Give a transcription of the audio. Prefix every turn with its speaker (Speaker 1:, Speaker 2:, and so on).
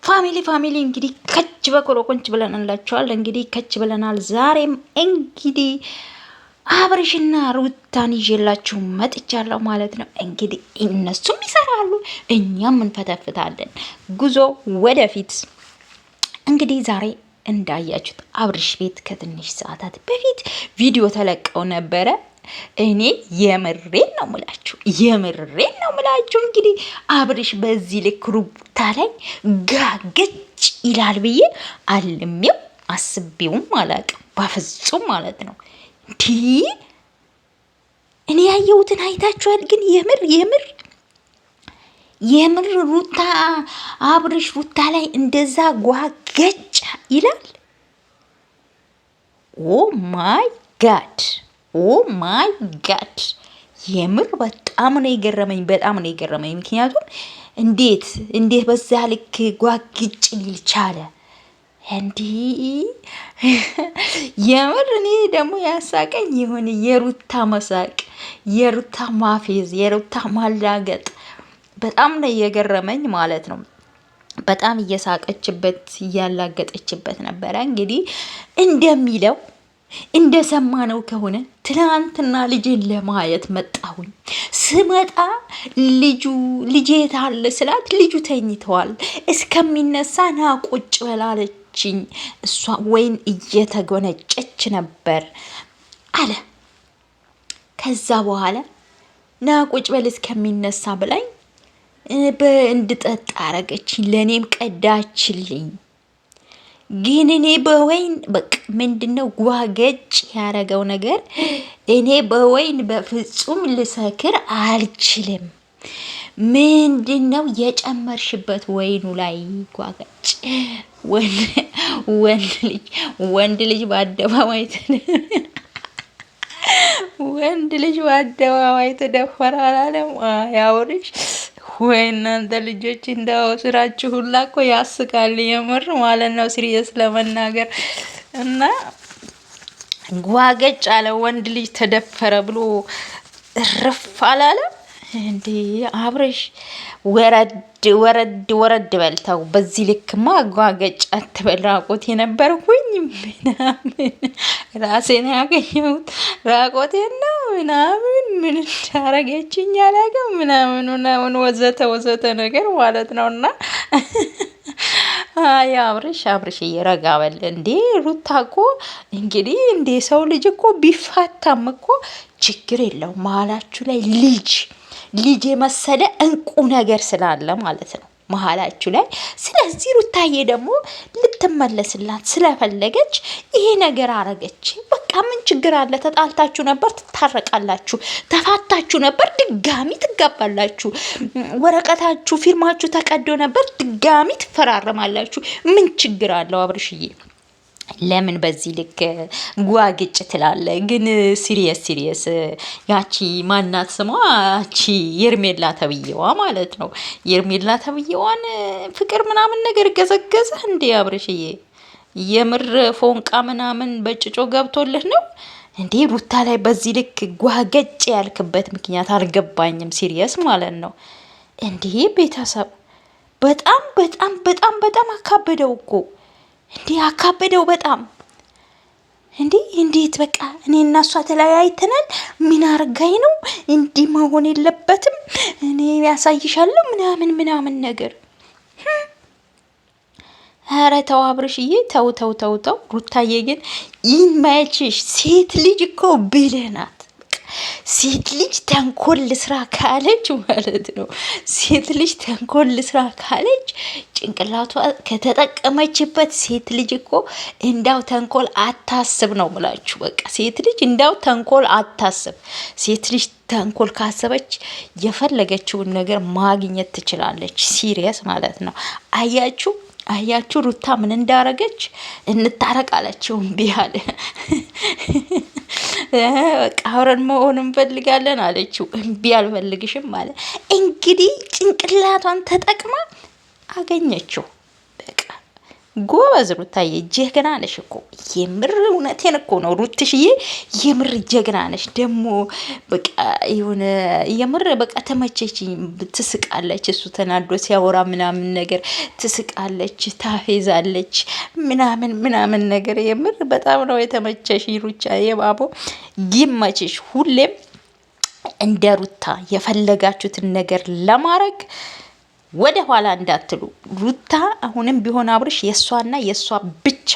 Speaker 1: Family family እንግዲህ ከች በኮረኮንች ብለንላችኋል። እንግዲህ ከች ብለናል። ዛሬም እንግዲህ አብርሽና ሩታን ይዤላችሁ መጥቻለሁ ማለት ነው። እንግዲህ እነሱም ይሰራሉ፣ እኛም እንፈተፍታለን። ጉዞ ወደፊት። እንግዲህ ዛሬ እንዳያችሁት አብርሽ ቤት ከትንሽ ሰዓታት በፊት ቪዲዮ ተለቀው ነበረ። እኔ የምሬን ነው ምላችሁ፣ የምሬን ነው ምላችሁ። እንግዲህ አብርሽ በዚህ ልክ ሩታ ላይ ጋገጭ ይላል ብዬ አልሜው አስቤውም አላቅም፣ በፍጹም ማለት ነው። እንዲህ እኔ ያየሁትን አይታችኋል። ግን የምር የምር የምር ሩታ አብርሽ ሩታ ላይ እንደዛ ጓገጭ ይላል። Oh my God, oh my God! የምር በጣም ነው የገረመኝ፣ በጣም ነው የገረመኝ። ምክንያቱም እንዴት እንዴት በዛ ልክ ጓግጭ ሊል ቻለ? እንዲህ የምር እኔ ደግሞ ያሳቀኝ የሆነ የሩታ መሳቅ፣ የሩታ ማፌዝ፣ የሩታ ማላገጥ በጣም ነው የገረመኝ ማለት ነው። በጣም እየሳቀችበት እያላገጠችበት ነበረ። እንግዲህ እንደሚለው እንደሰማነው ከሆነ ትናንትና ልጄን ለማየት መጣሁኝ። ስመጣ ልጁ ልጄ የት አለ ስላት ልጁ ተኝተዋል፣ እስከሚነሳ ና ቁጭ በል አለችኝ። እሷ ወይን እየተጎነጨች ነበር አለ። ከዛ በኋላ ና ቁጭ በል እስከሚነሳ ብላኝ እንድጠጣ አረገችኝ። ለእኔም ቀዳችልኝ። ግን እኔ በወይን በቃ ምንድነው ጓገጭ ያደረገው ነገር፣ እኔ በወይን በፍጹም ልሰክር አልችልም። ምንድነው የጨመርሽበት ወይኑ ላይ ጓገጭ? ወንድ ልጅ ወንድ ልጅ በአደባባይ ወንድ ልጅ በአደባባይ ተደፈረ አላለም? ያውርሽ ወይ እናንተ ልጆች እንደው ስራችሁ ሁላ እኮ ያስቃል፣ የምር ማለት ነው። Serious ለመናገር እና ጓገጭ አለ ወንድ ልጅ ተደፈረ ብሎ እርፍ አላለም እንዴ አብረሽ? ወረድ ወረድ ወረድ በልተው በዚህ ልክማ ጓገጭ አትበል። ራቆት የነበርኩኝ ምናምን ራሴን ያገኘሁት ራቆቴን ነው ምናምን ምን እንዳረገችኝ አላውቅም ምናምን ምናምን ወዘተ ወዘተ ነገር ማለት ነው። እና አይ አብርሽ አብርሽ እየረጋ በል እንዴ! ሩታ እኮ እንግዲህ እንዴ ሰው ልጅ እኮ ቢፋታም እኮ ችግር የለው መሀላችሁ ላይ ልጅ ልጅ የመሰለ እንቁ ነገር ስላለ ማለት ነው መሀላችሁ ላይ። ስለዚህ ሩታዬ ደግሞ ልትመለስላት ስለፈለገች ይሄ ነገር አረገች። በቃ ምን ችግር አለ? ተጣልታችሁ ነበር፣ ትታረቃላችሁ። ተፋታችሁ ነበር፣ ድጋሚ ትጋባላችሁ። ወረቀታችሁ ፊርማችሁ ተቀዶ ነበር፣ ድጋሚ ትፈራረማላችሁ። ምን ችግር አለው አብርሽዬ? ለምን በዚህ ልክ ጓግጭ ትላለ? ግን serious serious ያቺ ማናት ስሟ? ያቺ የርሜላ ተብዬዋ ማለት ነው። የርሜላ ተብዬዋን ፍቅር ምናምን ነገር ገዘገዘ እንዴ አብርሽዬ? የምር ፎንቃ ምናምን በጭጮ ገብቶልህ ነው እንዴ? ሩታ ላይ በዚህ ልክ ጓገጭ ያልክበት ምክንያት አልገባኝም። Serious ማለት ነው እንዴ ቤተሰብ በጣም በጣም በጣም በጣም አካበደው እኮ እንዲህ አካበደው በጣም። እንዲህ እንዴት በቃ እኔ እና እሷ ተለያይተናል። ምን አርጋኝ ነው? እንዲህ መሆን የለበትም። እኔ ያሳይሻለሁ ምናምን ምናምን ነገር። ኧረ ተው አብርሽዬ፣ ተው ተው ተው ተው። ሩታዬ ግን ይመችሽ። ሴት ልጅ እኮ ብልህ ናት። ሴት ልጅ ተንኮል ስራ ካለች ማለት ነው። ሴት ልጅ ተንኮል ስራ ካለች ጭንቅላቷ ከተጠቀመችበት፣ ሴት ልጅ እኮ እንዳው ተንኮል አታስብ ነው ምላችሁ። በቃ ሴት ልጅ እንዳው ተንኮል አታስብ። ሴት ልጅ ተንኮል ካሰበች የፈለገችውን ነገር ማግኘት ትችላለች። Serious ማለት ነው። አያችሁ አያችሁ ሩታ ምን እንዳረገች። እንታረቅ አለችው፣ እምቢ አለ። በቃ አብረን መሆን እንፈልጋለን አለችው። እምቢ አልፈልግሽም አለ። እንግዲህ ጭንቅላቷን ተጠቅማ አገኘችው። በቃ ጎበዝ ሩታዬ፣ ጀግና ነሽ እኮ የምር እውነቴን እኮ ነው ሩትሽዬ፣ የምር ጀግና ነሽ። ደግሞ በቃ የሆነ የምር በቃ ተመቸችኝ። ትስቃለች፣ እሱ ተናዶ ሲያወራ ምናምን ነገር ትስቃለች፣ ታፌዛለች ምናምን ምናምን ነገር የምር በጣም ነው የተመቸሽ ሩቻ። የባቦ ይመችሽ። ሁሌም እንደ ሩታ የፈለጋችሁትን ነገር ለማድረግ ወደ ኋላ እንዳትሉ። ሩታ አሁንም ቢሆን አብርሽ የእሷና የእሷ ብቻ።